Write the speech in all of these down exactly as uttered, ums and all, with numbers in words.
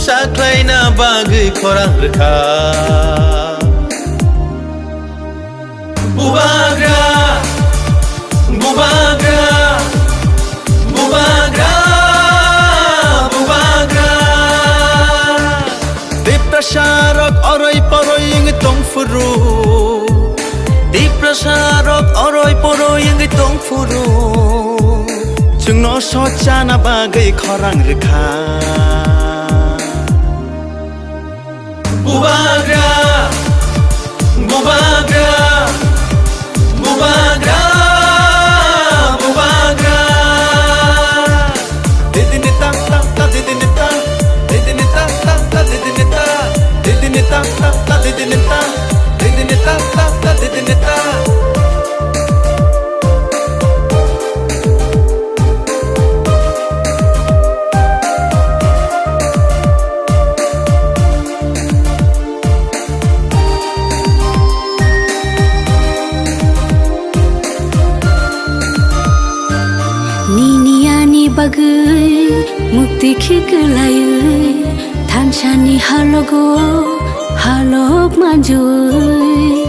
Sakhlaina bagwi khorang rwkha. Bubagra, bubagra, bubagra, bubagra. Tiprasa rok oroi poroi wngwi tongphuru. Tiprasa rok oroi poroi wngwi tongphuru. Chwngno sochana bagwi khorang rwkha. Bubagra, bubagra, bubagra, bubagra. Didini ta ta ta, didini ta, didini ta ta ta, didini ta, didini ta ta ta, didini ta, didini ta ta ta, didini ta. Nini ani bagwi mukti khiklaiwi, thansani halogo halok manjui.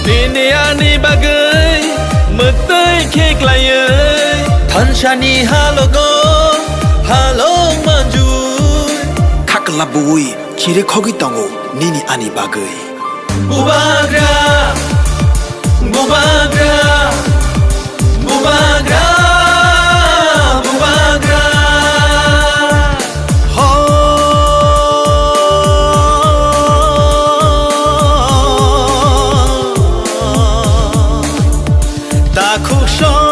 Nini ani bagwi mwktwi khiklaiwi, thansani halogo halok manjui. Khakla buwi chiri khogwi tongo nini ani bagwi. Bubagra, bubagra, bubagra, bubagra. Ho. Takhuk song.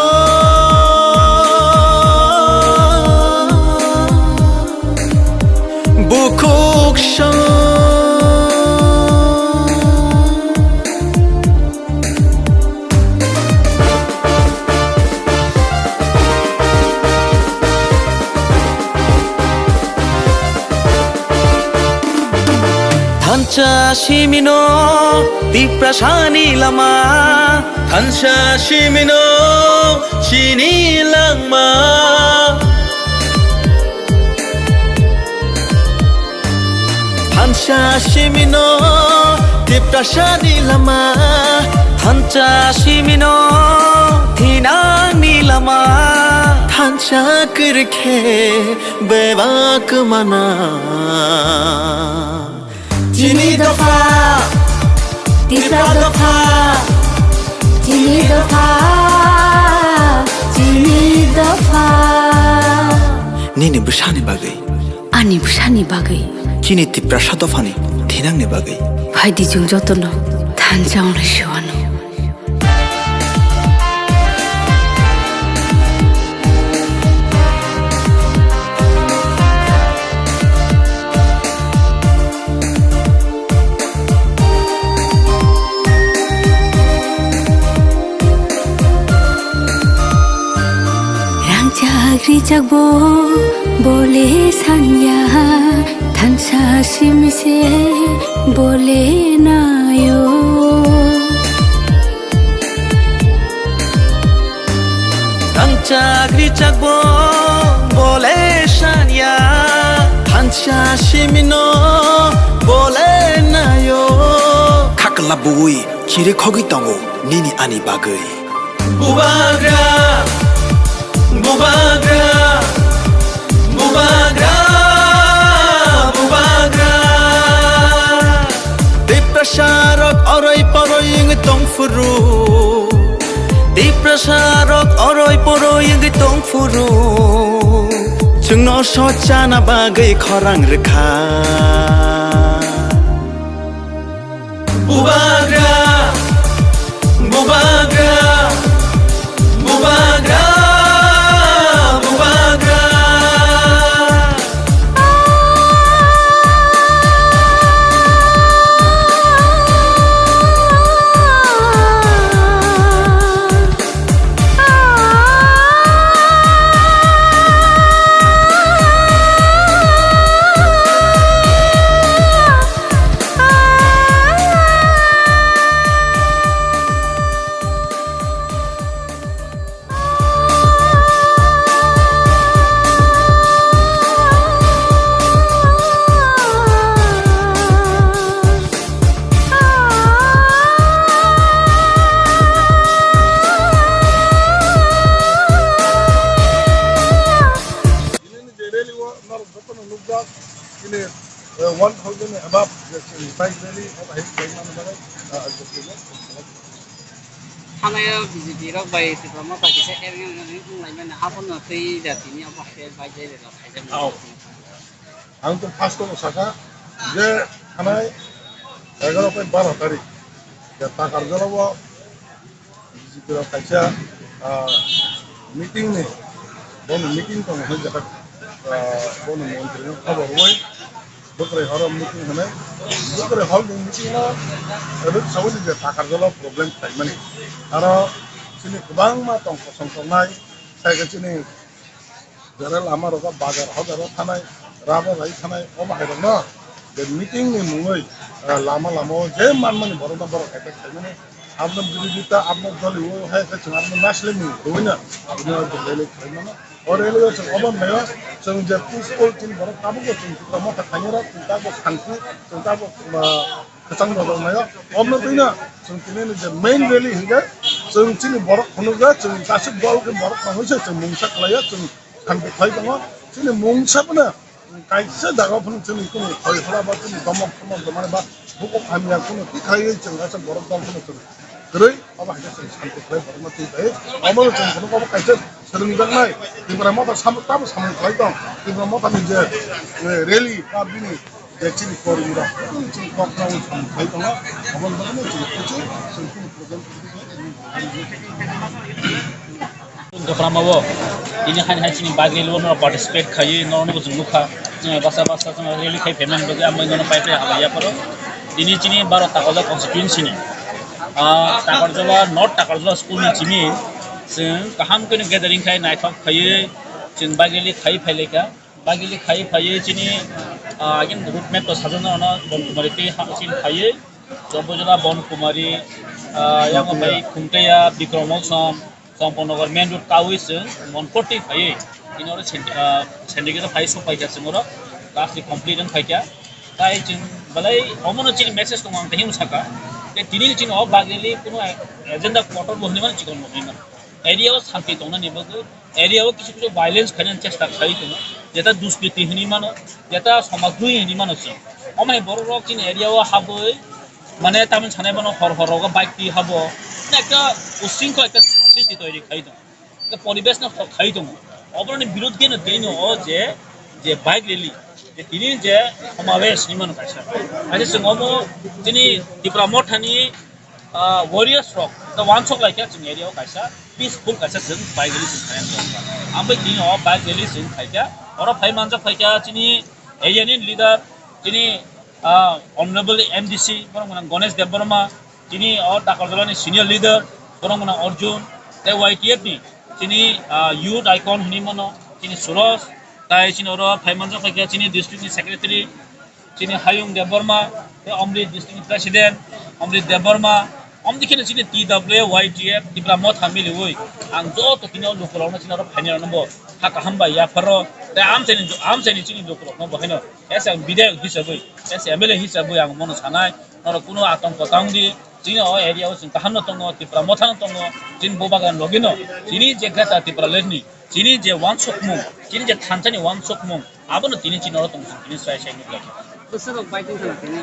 Bukhuk song. Thansa simino Tiprasani lama. Thansa simino chini langma. Thansa simino Tiprasani lama. Thansa simino thinangni lama. Thansa kwrwikhe bebak mana. Chini dopha, Tipra dopha, chini dopha, chini dopha. Nini bwsani bagwi. Ani bwsani bagwi. Chini Tiprasa dophani thinangni bagwi. Phaidi chwng jotono thansa wnglai sewano. Rangchak rijak bo bole sanya, thansa simi se bole nayo. Rangchak rijak bo bole sanya, thansa simino bole nayo. Khakla buwi chiri khogwi tongo nini ani bagwi. Bubagra, bubagra, bubagra, bubagra. Tiprasa rok oroi poroi wngwi tongphuru. Tiprasa rok oroi poroi wngwi tongphuru. Chwngno sochana bagwi khorang rwkha. Bubagra, bubagra, bubagra, bubagra. Bab, je chini bike rally, obo hai khlai mani bagwi, ah, je chini. Thanaio B J P rok bai Tipra Motha kisa ereng ereng wng lai mani, abono twi jatini obo hai bike rally rok khaijak. Ang to first o saka je thanai egaroh bai baro tarik je Takarjala o B J P rok kaisa, ah, meeting ni, bono meeting tongo hwnwi jaka, ah, bono montri no khobor rwui bwkrwi horo meeting hwnwi bwkrwi hor ni meeting no rwk saui je Takarjala o problem khlaimani aro chini kwbangma tong kosong tongnai sai khe chini Jara lama rok bazar hojar o thanai, rubber rai thanai, omo hai rok no je meeting ni mungwi, ah, lama lama o je manmani borok no borok attack khaimani, abno birodita, abno doli o hai khe chwng abno naisle ni rwui no, bini o je rally khaimano. O rally o chwng obo naio, chwng je peaceful chini borok tabuk bo chwng Tipra Motha khainai rok, chwng tabuk shanti, chwng tabuk, ah, kwchang rwjaknaio. Omo twi no chwng tini ni je main rally hinkhe chwng chini borok phunukjak, chwng kaisa dol khe borok tangwi se chwng mungsa khlaio, chwng shanti khlai tongo. Chini mungsa phano kaisa jaga phano chini kunu khoi phala ba chini domok thomok rwmani ba bukhuk hamya kunu twi khlaiwi chwng kaisa borok dol phano chwng kwrwi obo hai khe chwng shanti khlai borokno twi bai. Omo chwng phunuk obo kaisa swrwngjaknai Tipra Motha sam-, tamo samung khlai tong. Tipra Motha ni je, eh, rally ba bini je chini kormi rok, chini kok rok samung khlai tongo, aboni bagwi chini kuchuk, chini kunu program. Dophrama o tini hai hai chini bagwi lo no participate khaiwi no no chwng nukha, chwng basa basa chwng rally khai phaimani bagwi amai no pai pai hamya pharo. Tini chini baro Takarjala constituency ni, ah, Takarjala, North Takarjala school ni chini chwng kaham khe no gathering khai naithok khaiwi chwng bagwi rally khai phailaikha. Bagili khai phaiwi chini, ah, agin route map to sajana ono Bonkumari tei ha-, chini phaiwi, Chompojola Bonkumari, ah, yango phai Khumtaiya, Bikrom Mosong, Chomponagar main road kawi se Monpoti phaiwi, tini oro Send-, ah, Sendikero phai sok paikha chwng oro, last complete wng phaikha. Tai chwng belai omono chini message tongo ang tei himsaka. Tei tini chini o bagili kuno agenda kotor bo hwnwi mano, chikon bo hwnwi mano. Area o santi tongnani bagwi, area o kisu kisu violence khainani chesta khai tongo, jeta duskriti hinwi mano, jeta somajdohi hinwi mano chwng. Omo hai borok rok chini area o habwi, mane tamni sanai mano hor hor rogo bike twi habo, ekta usingkho ekta sristi toiri khai tongo, ekta poribesh no khai tongo. Oboroni birudhe no tini o je, je bike rally, je tini je somabesh hinwi mano kaisa. Kaisa chwng omo chini Tipra Mothani ah, warriors rok, the wansok lai kha chini area o kaisa peaceful kaisa chwng bike rally chwng khaina nango. Ambai tini o bike rally chwng khai kha, oro phai manjak phai kha chini area ni leader, chini, ah, honorable M D C, borok gwnang Ganesh Debbarma, chini o Takarjala ni senior leader, borok gwnang Arjun, tei Y T F ni chini, ah, youth icon hinwi mano, chini Suraj, tai chini oro phai manjak phai kha chini district ni secretary, chini Hayung Debbarma, tei Amri district president, Amri Debbarma, omdi kheno chini T W Y T F Tipra Motha miliwi, ang joto tini o lukurokno chini oro phainai rokno bo ha kaham bai yapharo, tei amchaini, amchaini chini lukurokno bo haino as a bidayok hisabwi, as a M L A hisabwi ang mono sanai, norok kuno atongko tangdi, chini o area o chwng kahamno tongo, Tipra Mothano tongo, chini Bubagrani logino, chini je Greater Tipraland ni, chini je wansukmung, chini je thansani wansukmung, abono tini chini oro tong chwng tini sai sai nukha. Bwsarok bike wngkha na tini?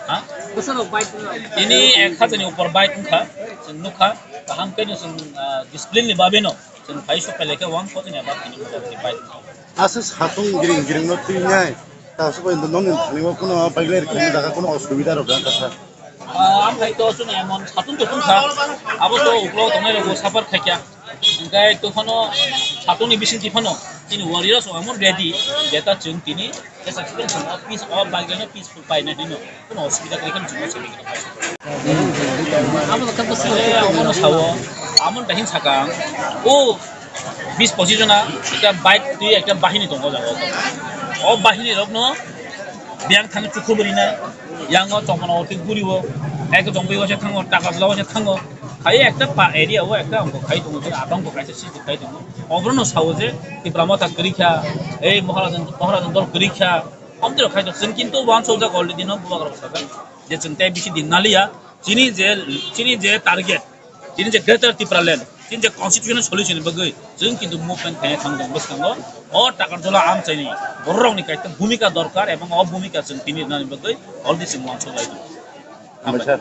Ha? Bwsarok bike wngkha? Tini ek hajar ni upor bike wngkha, chwng nukha, kaham khe no chwng, ah, discipline ni bagwi no chwng phai sok phai lai khe one thousand above tini motamoti bike wngkha. Aswk satung giring giring no twi nai, ta aswk bai nokni thani o kuno bike lai rwkha, jaga kuno osubida rok wngkha sa. Ah, amthai to chwng emon satung to tongkha, abo to uklok tongnai rok bo suffer khaikha. Hingkhe to phano satung ni bising ti phano chini warriors rok emon ready, jeta chwng tini jesa chwng o peace o bagwi no peaceful paina hino, kuno osubida kwrwi kheno chwng o chwng o paina. Abo to khe bwswk Amo no sao, amo no dahing sakang, o bis pochis jona ekta bike twi ekta bahini tongo o jaga o. O bahini rok no biyang thang chukhu bwrwi nai, yang o chongmano o twi guri o, ek chongwi o se thango, taka jila o se thango, khai ekta pa area o ekta ongkho khai tongo, je atongkho kaisa sisi khai tongo. Obono no sao je Tipra Motha kwrwi kha, ei Maharajan, Maharajan dol kwrwi kha, omtwi rok khai tongo. Chwng kintu wansuk jak already no bubagra rok sajak je chwng tei bisi din naliya, chini je, chini je target, chini je Greater Tipraland, Chini je constitutional solution ni bagwi chwng kintu movement khaina thang jang bwskango o Takarjala amchaini bororokni kaisa bhumika dorkar, ebong o bhumika chwng tini rwnani bagwi already chwng uansuk lai tongo. Hambai. Sir.